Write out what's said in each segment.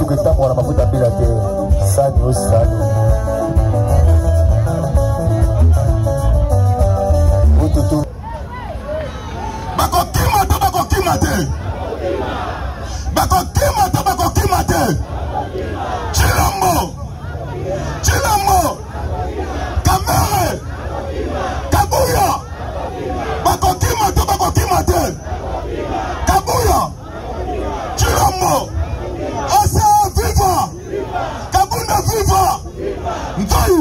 Motuka etambola na mafuta mbila te. Sani o sani. Ututu. Bakokima to bakokima te? Bakokima to bakokima te? Tshilombo! Tshilombo! Kamerhe! Kabuya! Bakokima to bakokima te? Kabuya! Tshilombo! Asa viva! Kabunda viva! Nzai!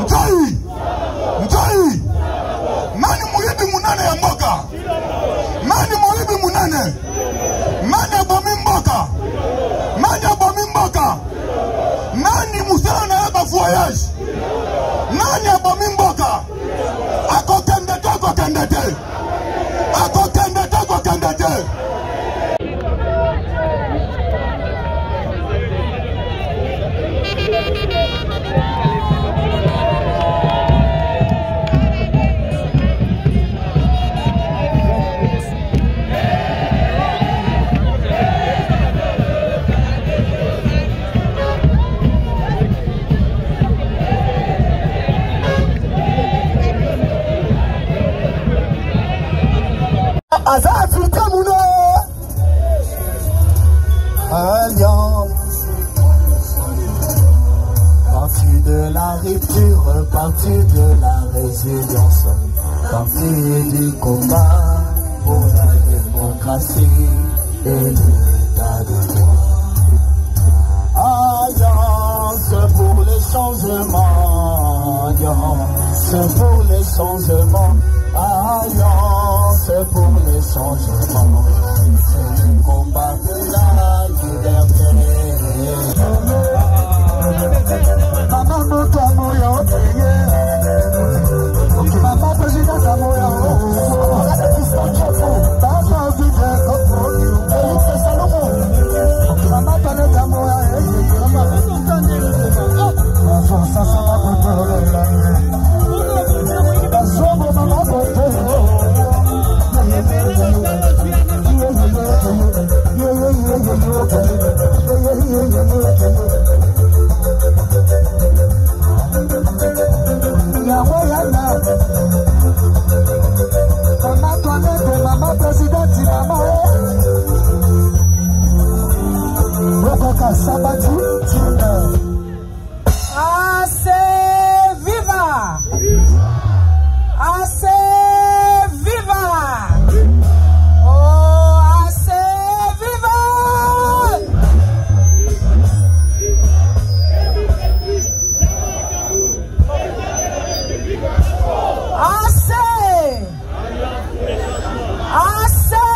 Nzai! Nzai! Nani moyibi munene ya mboka? Nani moyibi munene? Nani abomi mboka? Nani abomi mboka? Nani mosala na ye ba voyage? Nani abomi mboka? Akokende te, akokende te. Akokende te, akokende te. Aza infiltré mune Alliance Parti de la rupture, parti de la résilience, parti du combat pour la démocratie et l'état de droit. Alliance pour les changements, alliance pour les changements, alliance pour les changements. C'est le combat de la liberté. Mama moto amoyo, mama président amoyo, papa vive Félix Salomo, mama Panette amoya, Basongo mama boto. Yango yana mama Toinette, mama presidente, mama okoka sabati tina. Ase viva! Ase viva! Oh, ase viva! Ase! Ase!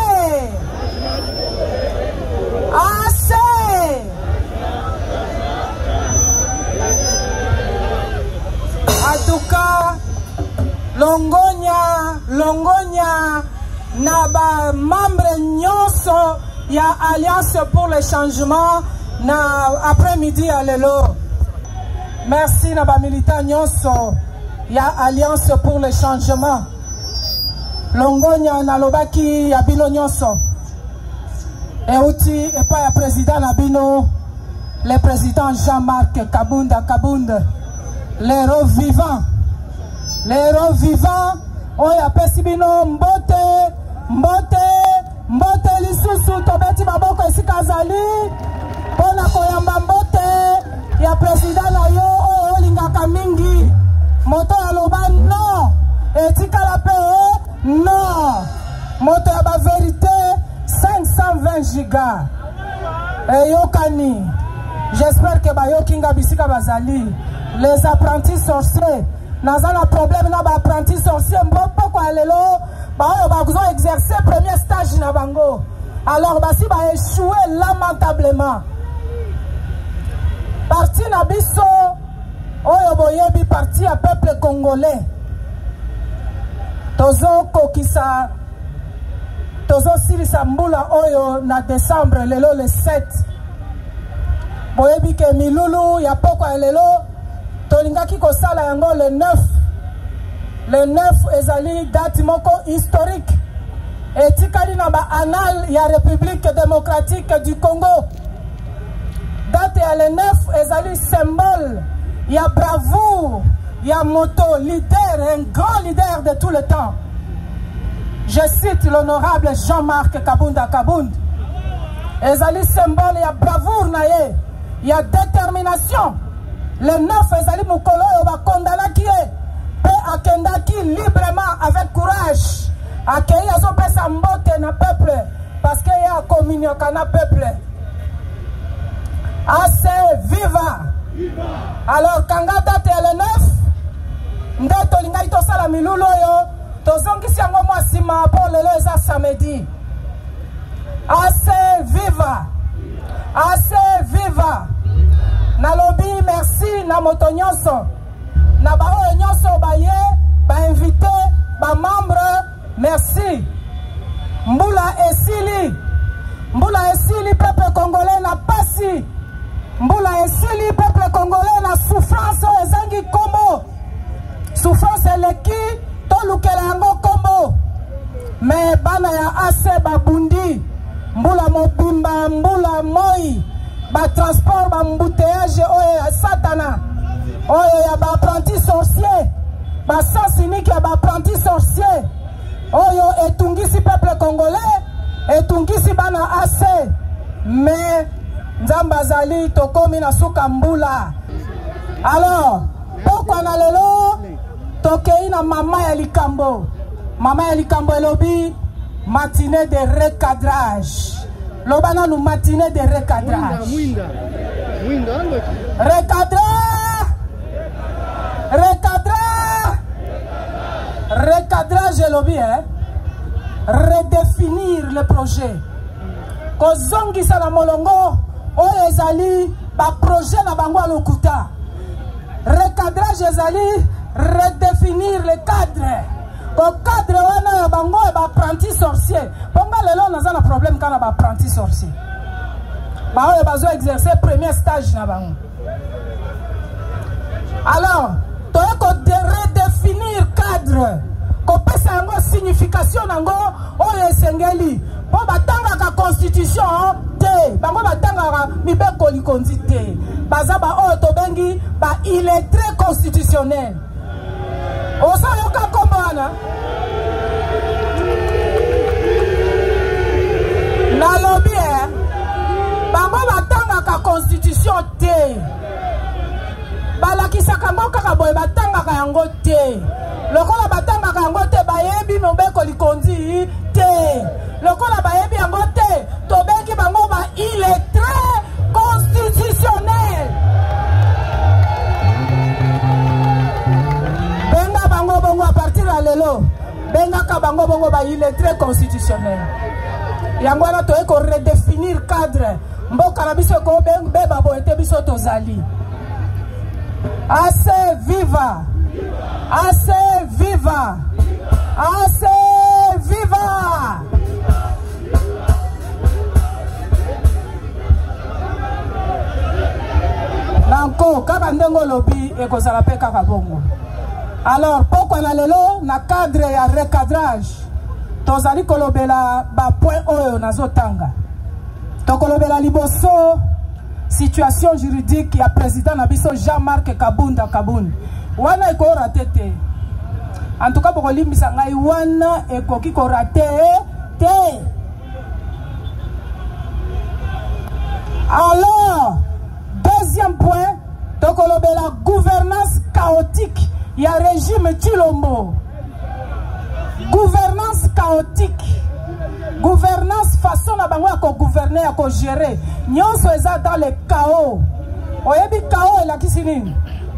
Ase! En tout cas, longonya, longonya na ba membre nyonso ya Alliance pour le changement na après-midi ya lelo. Merci na ba militant nyonso ya Alliance pour le changement. Longonya nalobaki ya bino nyonso euti epai ya président na bino, le président Jean-Marc Kabunda Kabund, l'héros vivant, l'héros vivant oyo apesi bino mbote, mbote, mbote lisusu. Tobeti maboko esika azali mpo na koyamba mbote ya président na yo oyo olingaka mingi. Moto aloba non, etikala mpe non, moto ya ba vérité 520 giga eyokani. J'espère que bayoki nga bisika bazali. Les apprentis sorciers, naza na problème na ba apprentis sorciers mbopoko ya lelo, baoyo bazo exercer premier stage na bango, alors basi ba échoué lamentablement. Parti na biso oyo boyebi, parti ya peuple congolais, tozokokisa, tozosilisa mbula oyo na décembre lelo le 7. Boyebi ke milulu ya pokwa ya lelo tolingaki kosala yango le 9. Le 9 ezali date moko historique etikali na ba annales ya République démocratique du Congo. le 9 ezali symbole ya bravoure ya moto leader, un grand leader de tout le temps. Je cite l'honorable Jean-Marc Kabunda Kabund. Ezali symbole ya bravoure na ye, ya détermination. Le 9 ezali mokolo oyo bakondanaki ye mpe akendaki librement avec courage. Akei azopesa mbote na peuple parce que ye akomuniaka na peuple. AC viva! Alors kanga date ya le 9 nde tolingaki tosala milulu oyo tozongisi yango mwa nsima mpo lelo eza samedi. AC viva! AC viva! Nalobi merci na moto nyonso, na baoyo nyonso baye, bainvite, bamembre, merci. Mbula esili, mbula esili, peuple congolais na pasi. Mbula esili, peuple congolais na souffrance oyo ezangi kombo. Souffrance eleki, tolukela yango kombo. Me bana ya AC babundi mbula mobimba, mbula moi, ba transport, ba embouteillage oyo ya satana, oyo ya ba apprenti sorcier, ba sens unique ya ba apprenti sorcier oyo etungisi peuple congolais, etungisi bana AC. Mais Nzambe azali, tokomi na suka mbula. Alors pokwa na lelo tokei na mama ya likambo. Mama ya likambo elobi matinée de recadrage. Loba nanu matinée de recadrage. Recadrage, recadrage, recadrage elobi hein? Redéfinir le projet. Kozongisa na molongo oyo ezali ba projet na bango ya lokuta. Recadrage ezali redéfinir le cadre. Ko cadre wana ya bango ya ba apprenti sorcier. Ponga lelo naza na problème kana ba apprenti sorcier. Ba oyo bazo exercer premier stage na bango. Alors, toye ko redéfinir cadre, kopesa yango signification nango oyo esengeli. Po batangaka constitution te, bango batangaka mibeko likonzi te. Baza ba oyo tobengi ba illettré constitutionnel. Ozoyoka kombo wana? Nalobi bango batangaka constitution te. Balakisaka yango kaka boye, batangaka yango te. Lokola batangaka yango te, bayebi mobeko likonzi te. Lokola bayebi yango te, tobengi bango ba illettré constitutionnel. Benga bango bongo à partir ya lelo, bengaka bango bongo ba illettré constitutionnel. Yango wana toye ko redéfinir cadre. Mboka na biso ekobeba boye te, biso tozali. AC viva! AC viva! AC viva! Nanko kaka ndenge olobi ekozala pe kaka bongo. Alors pokwa na lelo na cadre ya recadrage tozali kolobela ba point oyo nazotanga. Tokolobela liboso situation juridique ya président na biso Jean-Marc Kabunda Kabund. Wana eko rater te. En tout cas bokolimbisa ngai, wana ekoki ko rater te. Alors, deuxième point, tokolobela gouvernance chaotique ya régime Tshilombo. Gouvernance chaotique. Gouvernance façon na bango ya ko gouverner, ya ko gérer. Nyonso eza dans le chaos. Oyebi chaos elakisi nini?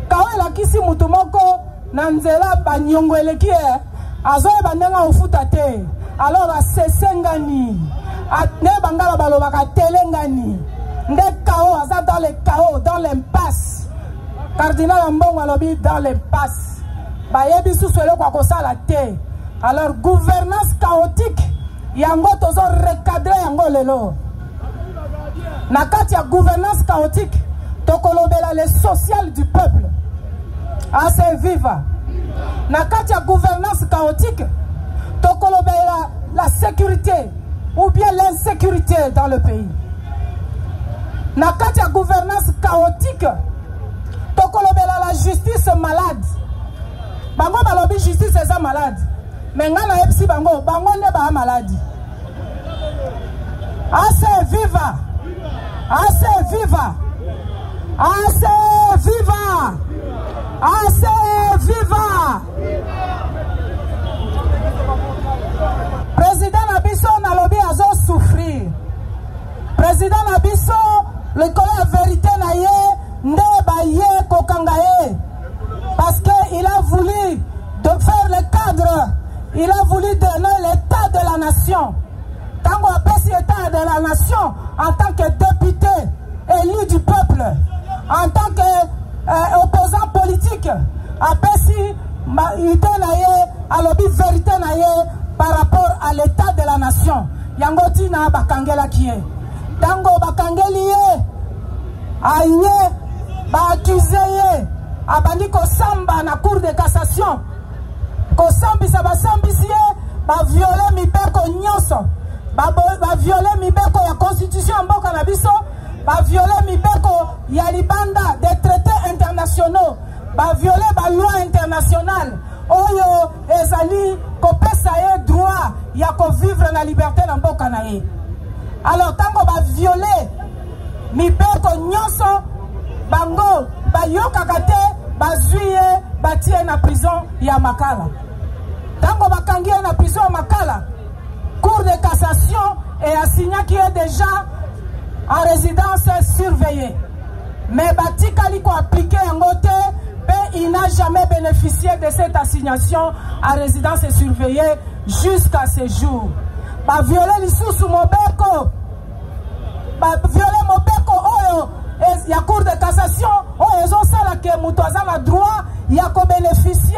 Chaos elakisi mutu moko na nzela ba nyongo eleki ye, azoyeba ndenge akofuta te. Alors asesengani. Nde bangala balobaka telengani. Nde chaos, aza dans le chaos, dans l'impasse. Cardinal Ambongo alobi dans l'impasse. Bayebi susu eloko ya kosala te. Alors gouvernance chaotique yango tozo recadrer yango lelo. Na kati ya gouvernance chaotique tokolobela le social du peuple. Assez viva. Na kati ya gouvernance chaotique tokolobela la sécurité ou bien l'insécurité dans le pays. Na kati ya gouvernance chaotique justice eza malade, mais ngai nayebisi bango, bango nde baa maladi. Ase viva, ase viva, ase viva, ase viva. Président na biso nalobi azosouffrir. Président na biso likolo ya verité na ye nde baye kokanga ye, parce que il a voulu de faire le cadre, il a voulu donner l'état de la nation. Ntango apesi état de la nation en tant que député élu du peuple, en tant que opposant politique, apesi idée na ye, alobi vérité na ye par rapport à l'état de la nation. Yango ntina bakangelaki ye. Ntango bakangeli ye, aye baaccuse ye, abandi kosamba na Cour de cassation, kosambisa. Basambisi ye, baviole mibeko nyonso, baviole mibeko ya constitution ya mboka na biso, baviole mibeko ya libanda, des traités internationaux, baviole baloi internationale oyo ezali kopesa ye droit ya kovivre na liberté na mboka na ye. Alors ntango baviole mibeko nyonso, bango bayokaka te, bazwi ye, batie ye na prison ya Makala. Ntango bakangi ye na prison ya Makala, Cour de cassation easignaki ye déjà en résidence surveillée, mais batikali koappliquer yango te, mpe il n'a jamais bénéficié de cette assignation à résidence surveillée jusqu'à ce jour. Baviole lisusu mobeko, baviole mobeko oyo ya Cour de cassation oyo ezosala ke moto aza na droit ya kobénéficie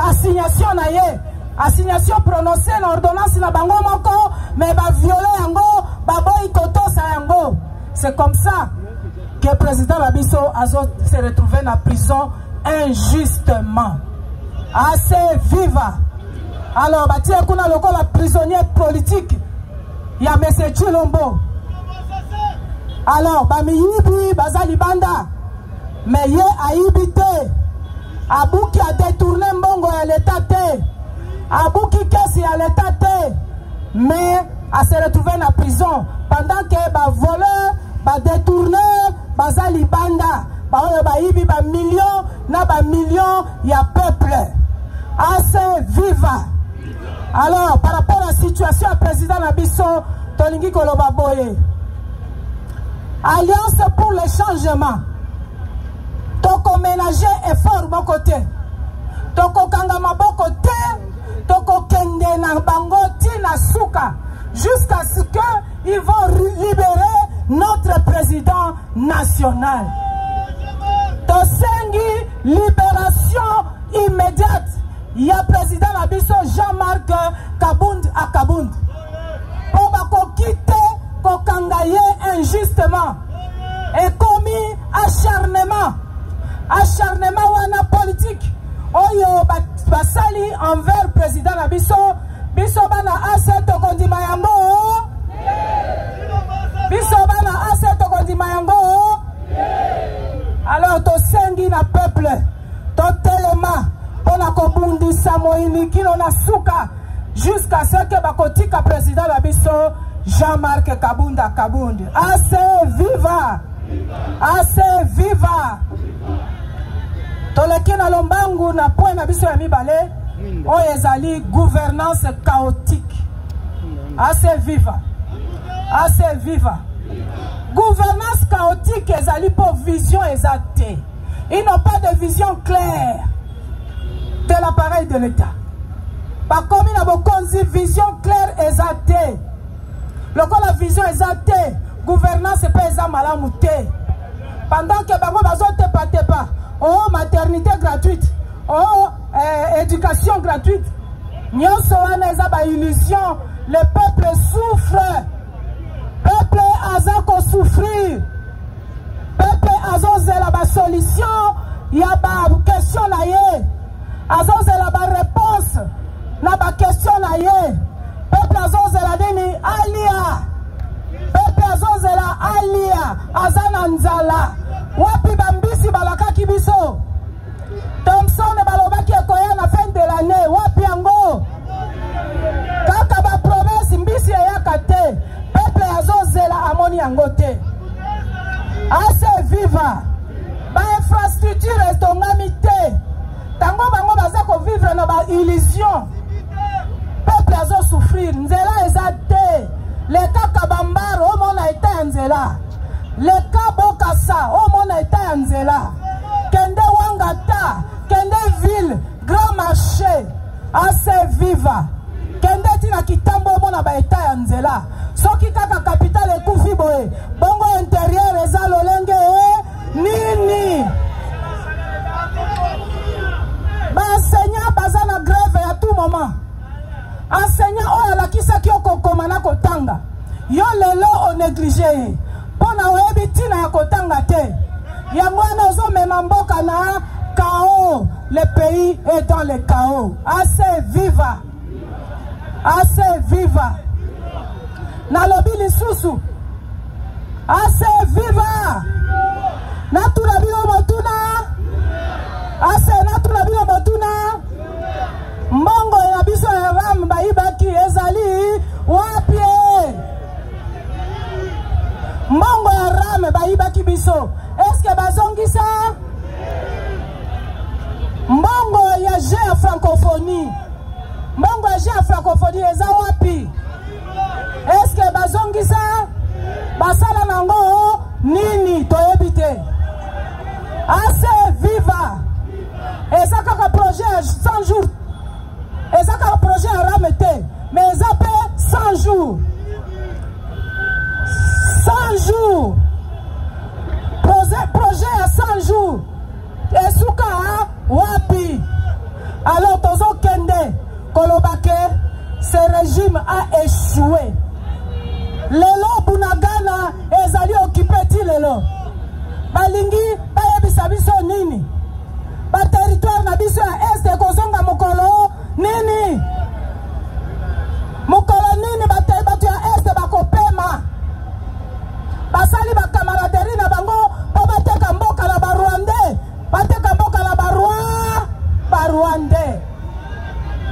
assignation na ye, assignation prononcée na ordonnance na bango moko, mais baviole yango, baboyi kotosa yango. C'est comme ça que président na biso azo se retrouver na prison injustement. AC viva. Alors batie kuna lokola prisonnier politique ya monsieur Tshilombo. Alors bamiyibi baza libanda, mais ye ayibi te, abuki adétourne mbongo ya leta te, abuki kesi ya leta te, mais ase retrouve na prison pendant que bavoleur, badétourneur baza libanda, baoyo bayibi bamillion na bamillion ya peuple. AC viva. Alors par rapport à situation ya président na biso, tolingi koloba boye: Alliance pour le changement, tokoménage effort moko te, tokokanga maboko te, tokokende na bango ntina suka jusqu'à ce que ils vont libérer notre président national. Tosengi libération immédiate ya président na biso Jean-Marc Kabund a Kabund, mpo bakoki te kokanga ye injustement. Ekomi acharnement, acharnement wana politique oyo basali envers président na biso. Biso bana AC tokondima yango, biso bana AC tokondima yango. Alors tosengi na peuple totelema mpo na kobundisa moyini kino na suka, jusqu'à ce que bakotika président na biso Jean-Marc Kabunda Kabund. AC viva, AC viva. Toleki na lombangu na point na biso ya mibale oyo ezali gouvernance chaotique. AC viva, AC viva. Gouvernance chaotique ezali mpo vision eza te. Ils n'ont pas de vision claire de l'appareil de l'État. Bakomi na bokonzi, vision claire eza te. Lokola vision eza te, gouvernance mpe eza malamu te. Pendant que bango bazotepatepa, oh maternité gratuite, oh éducation gratuite, nyonso wana eza baillusion. Le peuple souffre, peuple aza kosouffrir, peuple azozela basolution ya baquestion na ye, azozela baréponse na baquestion na ye. Peuple azozela nini? Alia. Peuple azozela alia, aza na nzala. Wapi bambisi balakaki biso? Thomson balobaki ekoya na fin. de l'année wapi yango? Kaka ba promesse mbisi eyaka te, peuple azozela amoni yango te. Ase viva ba infrastructure etongami te, tango bango baza kovivre na ba illusion, peuple azosouffrir, nzela eza te. Leka Kabambare omona eta ya nzela, leka Bokasa omona eta ya nzela, kende Wangata, kende ville grand marché, ase viva, kende ti na Kitambo omona ba eta ya nzela. Soki kaka capitale ekufi boye, bongo intérieur eza lolenge nini? Ba enseignant baza na grève ya tout moment. Enseignant oyo alakisaki yo kokoma na kotanga, yo lelo onéglige ye mpo na oyebi ntina ya kotanga te. Yango wana ozomema mboka na chaos. Le pays est dans le chaos. Ase viva, ase viva. Nalobi lisusu, ase viva. Natuna bino motuna, ase natuna bino motuna. Mbongo ya biso ya RAM bayibaki ezali wapi? Mbongo ya RAM bayibaki biso, eske bazongisa? Mbongo ya jeu ya francophonie, mbongo ya jeu ya francophonie eza wapi? Eske bazongisa? Basala nango nini? Toyebi te. Ase viva eza kaka projet ya 100 jours, eza kaka projet ya RAM te, mais eza pe 100 jours. 100 jours, projet ya 100 jours esuka wapi? Alors tozokende koloba ke ce régime a échoué. Lelo Bunagana ezali occupé ti lelo. Balingi bayebisa biso nini? Ba territoire na biso ya est ekozonga mokolo nini? Mokolo nini bato ya est bakopema? Basali ba camaraderie na bango po bateka mboka na ba Rwandais, bateka mboka na ba Roi, ba Rwandais.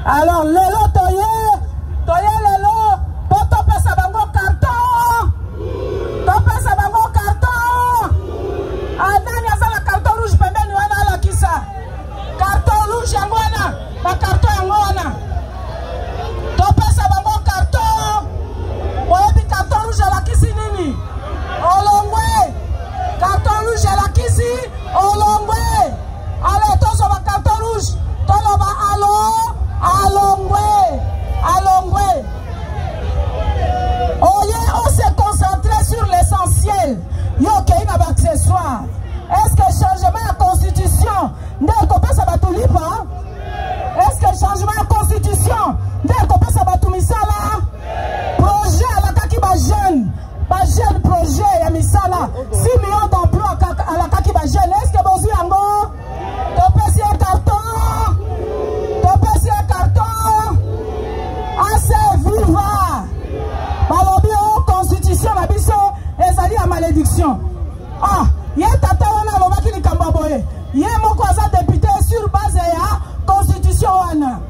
Alors lelo toye lelo po topesa bango carton, topesa bango carton. Anani aza na carton rouge pembeni wana, alakisa carton rouge yango wana, ba carton yango wana, topesa bango carton. Boyebi carton rouge alakisi nini? Olongwe. Carton rouge alakisi olongwe. Alors tozwa ba carton rouge, toloba alo alongwe, alongwe. Oye, on se concentrer sur l'essentiel. Yo okei na ba accessoire. Est-ce que changement ya constitution nde ekopesa bato lipa? Est-ce que changement ya constitution nde ekopesa bato misala? Projet alakaki ba jeune, ba jeune projet ya misala 6 millions d'emplois alakaki ba jeune. Est-ce que bozwi yango? Topesi ye carton, topesi ye carton. Ase viva. Balobi o constitution na biso ezali ya malédiction. Ah, ye tata wana alobaki likambo ya boye, ye moko aza député sur base ya constitution wana,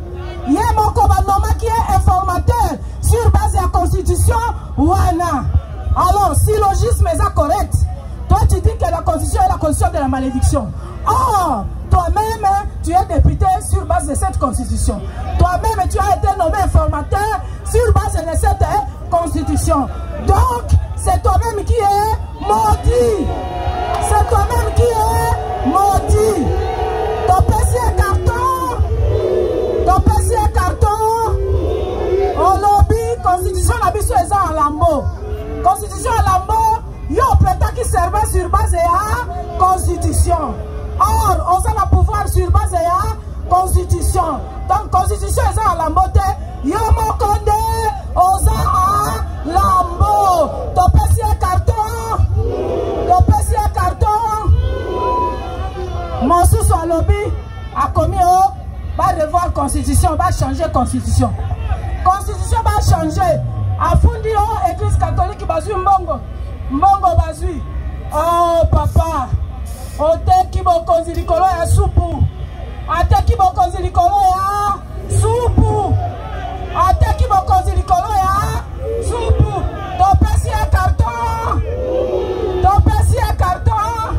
ye moko banomaki ye informateur sur base ya constitution wana. Alors si logisme eza correct, toi tu dis que la constitution est la constitution de la malédiction. Or, toi-même, tu es député sur base de cette constitution. Toi-même, tu as été nommé informateur sur base de cette constitution. Donc, c'est toi-même qui es maudit. C'est toi-même qui es maudit. Ton PC est carton. Ton PC est carton. On lobby, constitution, la biso est en lambeau. Constitution en lambeau. Yo prêta qui servait sur base ya constitution. Or, on a le pouvoir sur base ya constitution. Donc, constitution est en lambeau. Yo mokonde, oza a lambeau. Topesi un carton. Topesi un carton. Mosusu alobi a commis au va revoir constitution, va changer constitution. Constitution va changer. Afundi o église catholique bazui mbongo. Mbongo bazui. Oh papa, oteki bokonzi likolo ya supu. Ateki bokonzi likolo ya supu. Ateki bokonzi likolo ya supu. Topesi ye carton. Topesi ye carton.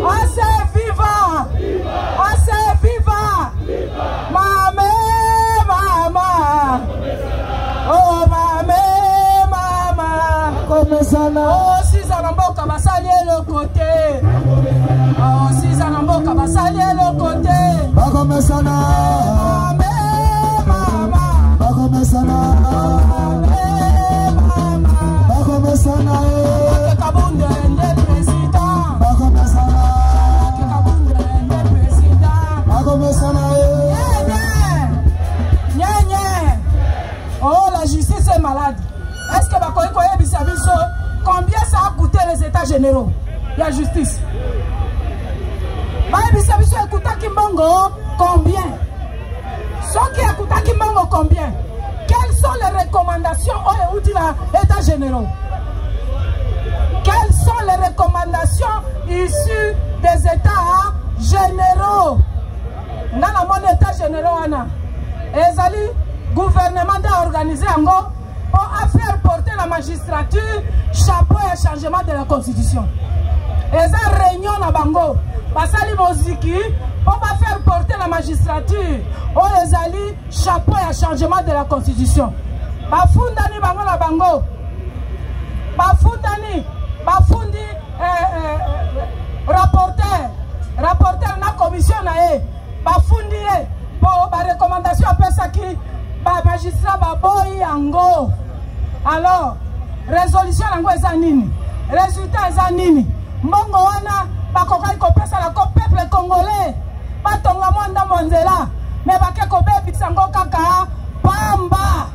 Ase viva. Ase viva. Mame mama. Oh mame mama. Komesana. Oh siza na mboka basali eloko te. Oh siza na mboka basali eloko te. Bakomesana. Mame mama. Bakomesana. Mame mama. Bakomesana. Kabunde nde président. Bakomesana. Kabunde nde président. Bakomesana. Nye nye. Oh la justice est malade. Est-ce que bakoki koyebisa biso combien ça a coûté les états généraux ya justice? Bayebisa biso ekutaki mbongo combien? Soki ekutaki mbongo combien? Quelles sont les recommandations oyo euti na états généraux? Quelles sont les recommandations issues des états généraux? Nga namoni états généraux wana ezali gouvernement nde organise yango mpo afaire porter la magistrature chapeau ya changement de la constitution. Eza réunion na bango basali moziki mpo bafaire porter la magistrature oyo ezali chapeau ya changement de la constitution. Bafundani bango na bango, bafundani bafundi rapporteur na commission na ye, bafundi ye po ba recommandation apesaki ba magistrat baboyi yango. Alors résolution yango eza nini? Résultat eza nini? Mbongo wana bakokaki kopesa na ko peuple congolais batonga mwa ndambo ya nzela, me bake kobebisa yango kaka pamba.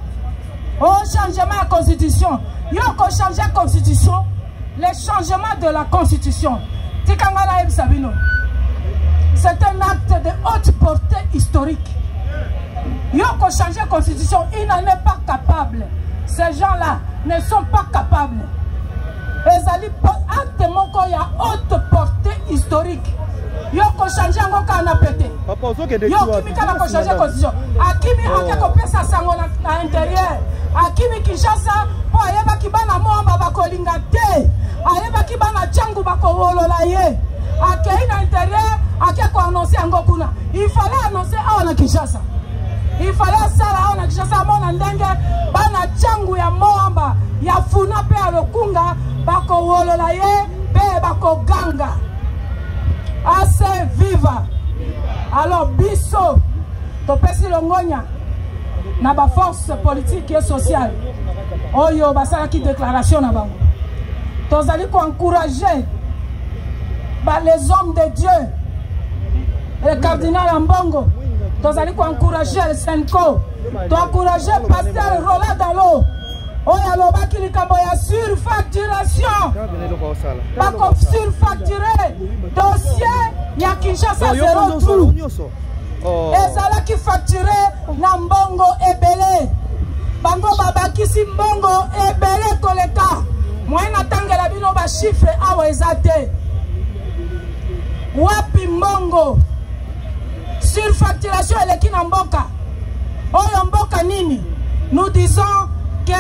Au changement ya constitution, yo kochange constitution, le changement de la constitution, tikanga nayebisa bino, c'est un acte de haute portée historique. Yo kochanger constitution, il n'en est pas capable. Ces gens-là ne sont pas capables. Ezali acte moko ya haute portée historique. Yo kochange yango kaka na pete. Yo okimi kaka kochange constitution. Akimi ake kopesa sango na intérieur. Akimi Kinshasa mpo ayebaki bana Mwamba bakolinga te. Ayebaki bana Tshangu bakowolola ye. Akei na intérieur ake koannonce yango kuna. Il fallait annoncer awa na Kinshasa. Il fallait asala awa na Kinshasa, amona ndenge bana Tshangu ya Mwamba ya Funa mpe ya Lokunga bakowolola ye mpe bakoganga. Ase viva. Alors biso topesi longonya na ba force politique et sociale oyo basalaki déclaration na bango. Tozali koencourager ba les hommes de Dieu, le cardinal Ambongo, tozali koencourager le Senko, toencourager pasteur Roland Dalo oyo alobaki likambo ya surfacturation. Bako surfacturer dossier ya Kinshasa zéro trou ezalaki facturé na mbongo ebele. Bango babakisi mbongo ebele koleka. Moyen natangela bino ba chiffre awa eza te. Wapi mbongo? Surfacturation eleki na mboka. Oyo mboka nini? Nous disons que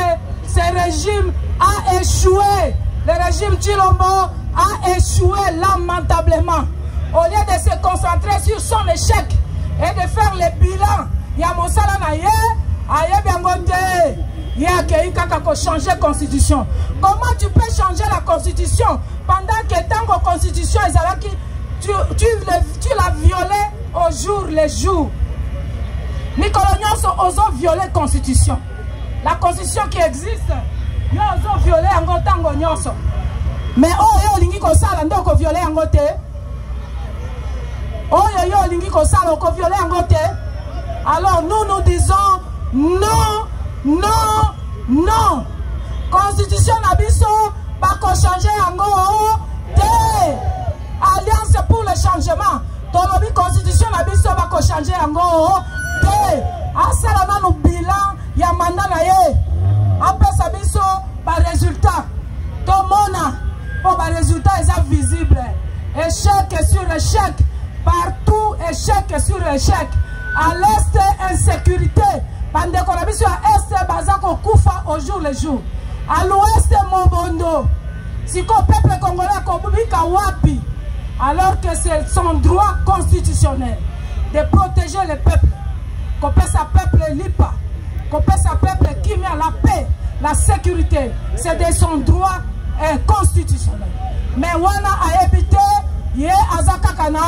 ce régime a échoué. Le régime Tshilombo a échoué lamentablement. Au lieu de se concentrer sur son échec et de faire le bilan, ya mosala na ye, ayebi yango te. Ye akei kaka ko changer constitution. Comment tu peux changer la constitution pendant que tango constitution ezalaki, tu l'as violée au jour le jour? Mikolo nyonso ozo violer constitution. La constitution qui existe, yo ozo violer yango tango nyonso. Mais oyo olingi kosala nde oko violer yango te. Oyo yo olingi kosala oko violer yango te. Alors nous, nous disons non, non, non. Constitution na biso bako changer yango te. Alliance pour le changement. Tolobi constitution na biso bako changer yango te. Asala nanu bilan ya mandat na ye. Apesa biso ba résultat. Tomona po ba résultat eza visible. Échec sur échec. Partout échec sur échec. À l'est, insécurité. Bandeko na biso ya est baza kokufa au jour le jour. À l'ouest, mobondo. Siko peuple congolais akobika wapi? Alors que c'est son droit constitutionnel de protéger le peuple. Kopesa peuple lipa. Kopesa peuple kimia, la paix, la sécurité. C'est de son droit constitutionnel. Mais wana ayebi te, ye aza kaka na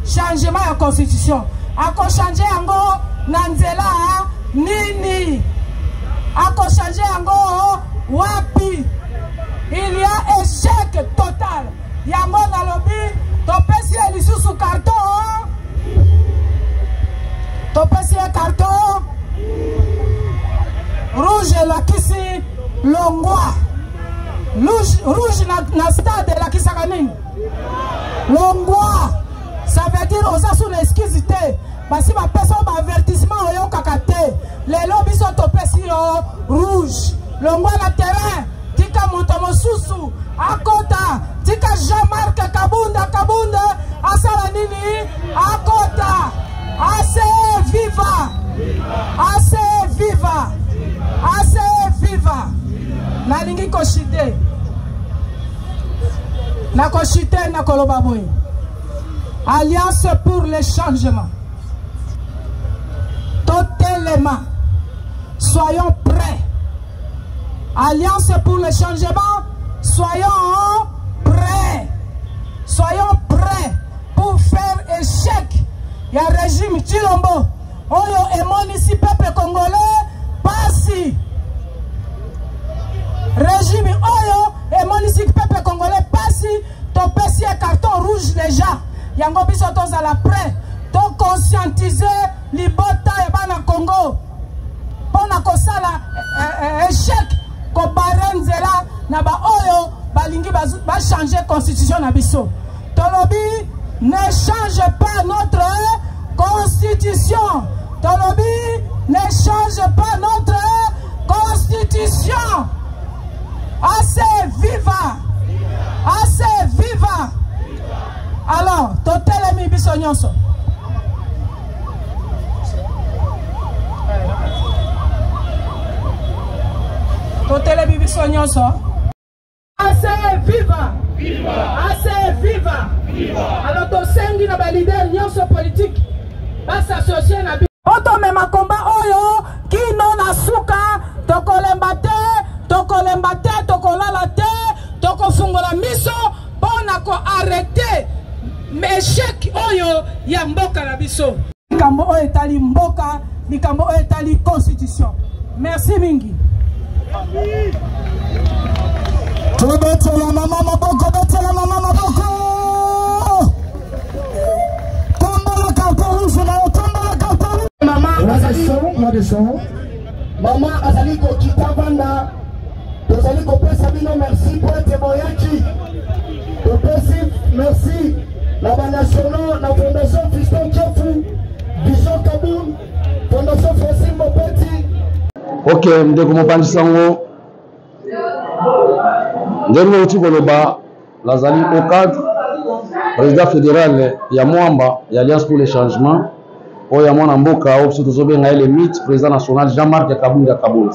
changement ya constitution. Akochange yango na nzela nini? Akochange yango wapi? Il y a échec total. Yango nalobi topesi ye lisusu carton, topesi ye carton rouge elakisi longwa. Rouge, rouge na stade elakisaka nini? Longwa. Ça veut dire oza sous excuse te. Basi bapesa yo ba avertissement oyokaka te. Lelo biso topesi yo rouge. Longwa na terrain, tika moto mosusu akota, tika Jean-Marc Kabunda Kabunda asala nini? Akota. Ase viva. Ase viva. Ase viva. Nalingi koshite. Nakoshite na koloba boye. Alliance pour le changement. Totalement. Soyons prêts. Alliance pour le changement. Soyons prêts. Soyons prêts pour faire échec. Il y a régime Tshilombo. Oyo emonisi peuple congolais pasi. Régime oyo emonisi peuple congolais pasi. Topesi ye carton rouge déjà. Yango biso tozala prêt. To conscientiser libota ya bana Congo. Pona kosala échec kobare nzela na ba oyo balingi ba changer constitution na biso. Tolobi ne change pas notre constitution. Tolobi ne change pas notre constitution. Assez viva. Assez viva. Alors, totelemi biso nyonso. Totelemi biso nyonso. Assez viva. Assez viva. Alors tosengi na ba leader nyonso politique ba s'associer na biso. Otomema komba oyo kino na suka, tokolemba te, tokolemba te, tokolala te, tokofungola miso mpona ko arrêter échec oyo ya mboka na biso. Likambo oyo etali mboka, likambo oyo etali constitution. Merci mingi. Tobetela mama maboko, betela mama maboko. Tombola carton rouge na yo, tombola carton rouge. Mama azali mama azali kokita vanda. Tozali kopesa bino merci po ete boyaki. Topesi merci na ba nationaux, na Fondation Fiston Tchefu, Vision Kaboul, Fondation Francine Mopeti. Ok, ndeko mopanzi sango, ndenge outi koloba, nazali au cadre président fédéral ya Mwamba ya Alliance pour le changement, oyo ya mwana mboka oyo biso tozobenga ye le mythe président national Jean-Marc Kabunda Kabund.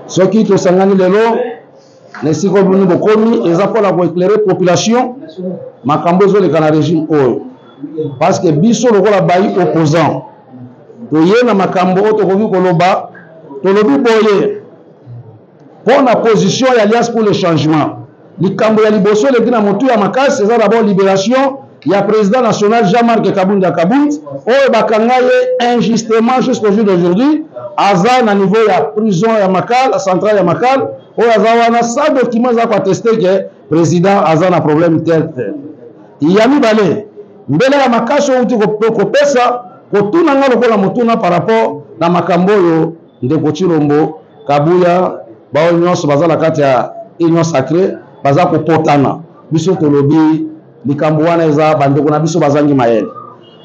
Soki tosangani lelo na esika oyo bino bokomi, eza mpona koéclairer population makambo ezoleka na régime oyo, parce que biso lokola bayi opposant toye na makambo oyo tokoki koloba. Tolobi boye mpo na position ya Alliance pour le changement, likambo ya liboso eleki na motu ya makasi eza d'abord libération ya président national Jean-Marc Kabunda Kabund, oyo bakanga ye injustement jusqu'au jour d'aujourd'hui. Aza na niveau ya prison ya Makala, centrale ya Makala, oyo aza wana sans document eza koattester ke président aza na problème tel tel. Ya mibale, mbele ya makasi oyo outi kopesa kotuna nga lokola motuna par rapport na makambo oyo ndeko Tshilombo, Kabuya, bao nyonso baza na kati ya union sacrée baza kopotana. Biso tolobi likambo wana eza bandeko na biso bazangi mayele,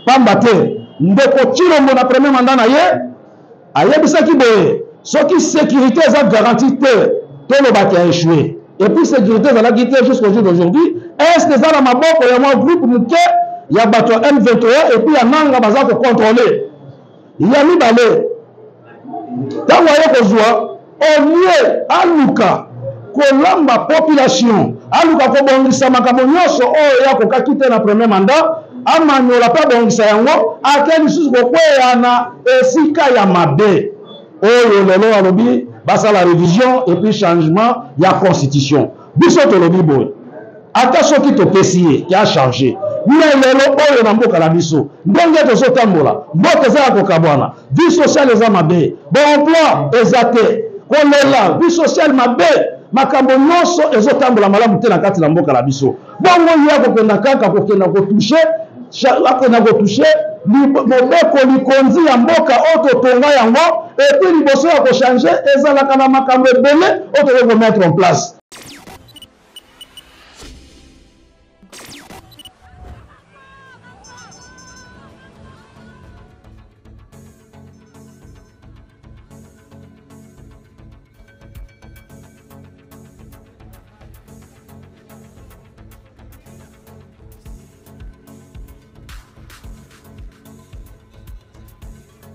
pamba te ndeko Tshilombo na premier mandat na ye ayebisaki boye, soki sécurité eza garantie te, tolobaki a échoué. Et puis sécurité ezalaki te jusqu'au jour d'aujourd'hui. Est-ce que eza na maboko ya mwa groupe moke ya bato ya M23 et puis ya Nanga baza kocontrôle. Ya mibale, ntango aye kozwa, au lieu aluka kolamba population, aluka kobongisa makambo nyonso oyo ye akokaki te na premier mandat, amanyola mpe abongisa yango, ake lisusu kokweya na esika ya mabe oyo lelo alobi basala revision et puis changement ya constitution. Biso tolobi boye, ata soki topesi ye ke achange, me lelo oyo na mboka na biso ndenge tozotambola, mboka eza ya kokabwana, vie sociale eza mabe, baemploi eza te, kolela vie sociale mabe, makambo nyonso ezotambola malamu te na kati na mboka na biso. Bongo ye akokenda kaka kokenda kotouche, akenda kotouche mobeko likonzi ya mboka oyo totonga yango, epuis liboso ya kochange ezalaka na makambo ebele oyo tokoki komettre en place.